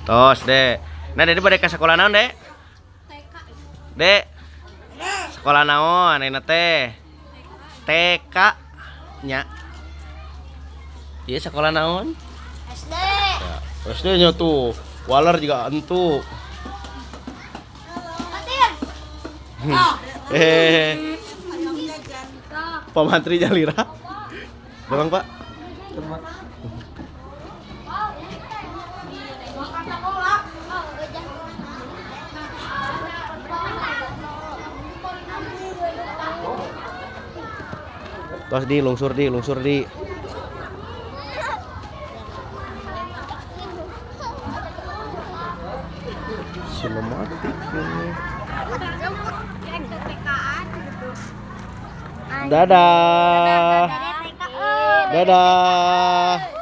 Tos, Dek. Nah, Dede bade ka sekolah naon, Dek? Dek. Sekolah naon ayeuna teh? TK nya. Iya, sekolah naon? SD. Ya, SD nya tuh. Waler juga entu. Eh. Pak Mantri jalira. Bang, Pak. Tos di lungsur di lungsur di. Sinematik ini. Dadah. Dadah.